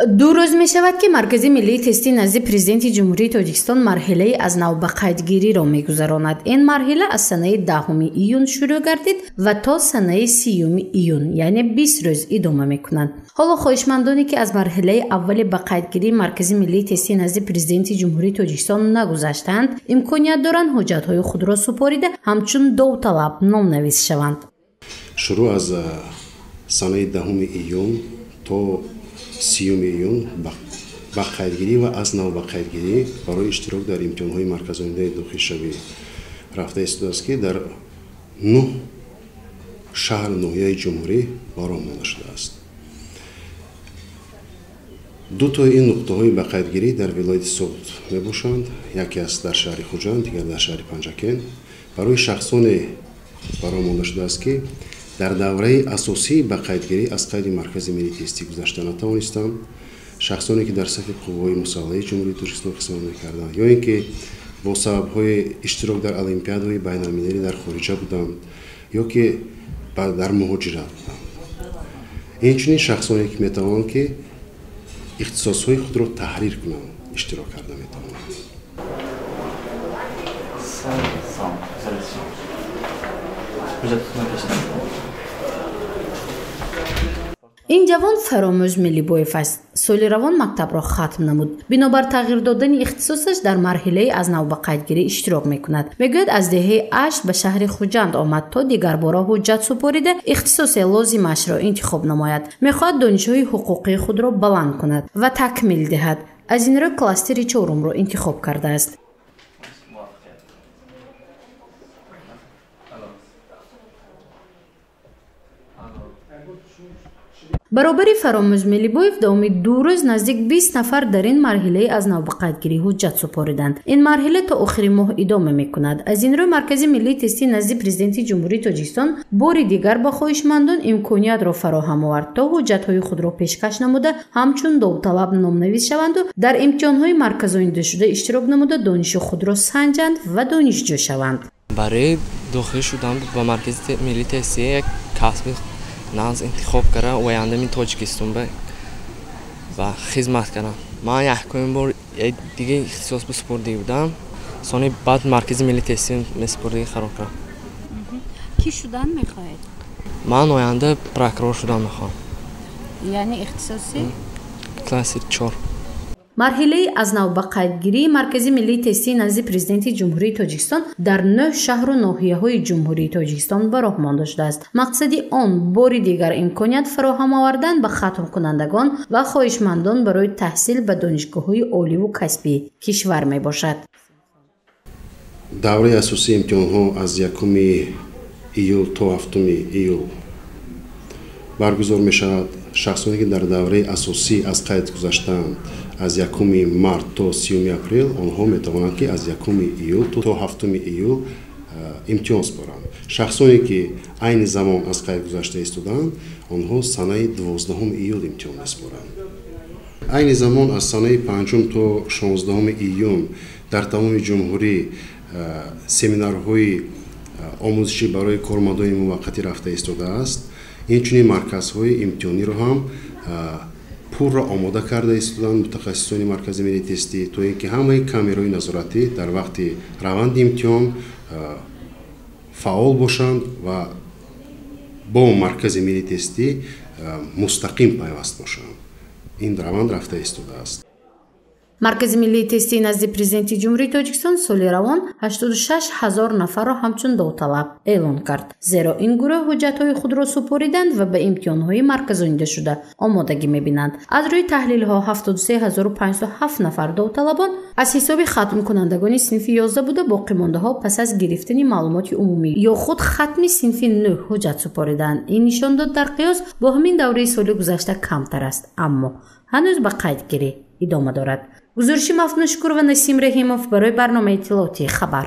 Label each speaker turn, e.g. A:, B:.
A: Ду рӯз мешавад, ки Маркази миллии тестӣ назди Президенти Ҷумҳурии Тоҷикистон марҳилаи аз нав ба қайдгириро мегузаронад. Ин марҳила аз санаи 10 июн шурӯъ гардид ва то санаи 30 июн, яъне 20 рӯз идома мекунанд. Ҳоло хоҳишмандоне, ки аз марҳилаи аввали ба қайдгирии Маркази миллии тестӣ назди Президенти Ҷумҳурии Тоҷикистон нагузаштаанд, имконият доранд ҳуҷҷатҳои худро супорида ҳамчун довталаб номнавис шаванд.
B: Шурӯъ аз санаи 10 июн то 30 июн ба қайдгирӣ ва аз нав ба қайдгирӣ барои иштирок дар имтиҳонҳои марказонидаи дохилшавӣ рафта истодааст, ки дар 9 шаҳру ноҳияи ҷумҳурӣ ба роҳ монда шудааст. Ду тои ин нуқтаҳои ба қайдгирӣ дар вилояти Суғд мебошанд, яке аст дар шаҳри Хуҷанд, дигар дар шаҳри Панҷакент. Барои шахсоне ба роҳ монда шудааст, ки дар давраи асосии ба қайдгирӣ аз қайди Маркази миллии тестӣ гузашта натавонистанд, шахсоне ки дар сафи қувваҳои мусаллаҳи Ҷумҳурии Тоҷикистон хизмат мекарданд ё ин ки бо сабабҳои иштирок дар олимпиадаҳои байналмилалӣ дар хориҷа буданд ё ки дар муҳоҷират буданд. Инчунин шахсоне ки метавонанд ки ихтисосҳои худро таҳрир кунанд, иштирок карда метавонанд.
A: Ин ҷавон Фаромӯз Мелибоев аст. Соли равон мактабро хатм намуд. Бинобар тағйир додани ихтисосаш дар марҳилаи аз нав ба қайдгирӣ иштирок мекунад. Мегӯяд, аз деҳаи Ашт ба шаҳри Хуҷанд омад, то дигарбора ҳуҷҷат супорида ихтисосе лозимашро интихоб намояд. Мехоҳад донишҳои ҳуқуқии худро баланд кунад ва такмил диҳад. Аз ин рӯ кластери чорумро интихоб кардааст. Баробари Фаромӯз Мелибоев давоми 2 рӯз наздик 20 нафар дар ин марҳилаи аз нав ба қайдгирӣ ҳуҷҷат супориданд. Ин марҳила то охири моҳ идома мекунад. Аз ин рӯ Маркази миллии тестӣ назди Президенти Ҷумҳурии Тоҷикистон бори дигар ба хоҳишмандон имкониятро фароҳам овард, то ҳуҷҷатҳои худро пешкаш намуда ҳамчун довталаб номнавис шаванду дар имтиҳонҳои марказонидашуда иштирок намуда дониши худро санҷанд ва донишҷӯ шаванд.
C: Барои дохил шудан ба Маркази миллии тестӣ як касби нағз интихоб кардам, ояндами Тоҷикистон ба хизмат кардам. Ман якумин бор дига ихтисос супурдагӣ будам, сони баъд Маркази миллии тестӣ месупурдагӣ қарор кардам.
A: Кӣ шудан мехоҳед?
C: Ман оянда прокурор шудан мехоҳам.
A: Яъне ихтисоси?
C: Класси 4.
A: Марҳилаи аз нав ба қайдгирии Маркази миллии тестӣ назди Президенти Ҷумҳурии Тоҷикистон дар 9 шаҳру ноҳияҳои Ҷумҳурии Тоҷикистон ба роҳ монда шудааст. Мақсади он бори дигар имконият фароҳам овардан ба хатмкунандагон ва хоҳишмандон барои таҳсил ба донишгоҳҳои оливу касбии кишвар мебошад.
B: Давраи асосии имтиҳонҳо аз 1 июл то 7 июл баргузор мешавад. Шахсоне ки дар давраи асосӣ аз қайд гузаштаанд аз 1 март то 30 апрел, онҳо метавонанд ки аз 1 июл то 7 июл имтиҳон супоранд. Шахсоне ки айни замон аз қайд гузашта истодаанд, онҳо санаи 12 июл имтиҳон месупоранд. Айни замон аз санаи 5 то 16 июн дар тамоми ҷумҳурӣ семинарҳои омӯзишӣ барои кормандони муваққатӣ рафта истодааст. Инчунин марказҳои имтиҳониро ҳам пурра омода карда истоданд мутахассисони Маркази миллии тестӣ, то ин ки ҳамаи камераҳои назоратӣ дар вақти раванди имтиҳон фаъол бошанд ва бо Маркази миллии тестӣ мустақим пайваст бошанд. Ин раванд рафта истодааст.
A: Маркази миллии тестӣ назди Президенти Ҷумҳурии Тоҷикистон соли равон 86 ҳазор нафарро ҳамчун довталаб эълон кард, зеро ин гурӯҳ ҳуҷҷатҳои худро супориданд ва ба имтиҳонҳои марказонидашуда омодагӣ мебинанд. Аз рӯи таҳлилҳо 73507 нафар довталабон аз ҳисоби хатмкунандагони синфи 11 буда, боқимондаҳо пас аз гирифтани маълумоти умумӣ ё худ хатми синфи 9 ҳуҷҷат супориданд. Ин нишондод дар қиёс бо ҳамин давраи соли гузашта камтар аст, аммо ҳанӯз ба қайдгирӣ идома дорад. Гузориши Мафнушкур ва Насим Раҳимов барои барномаи иттилоотии Хабар.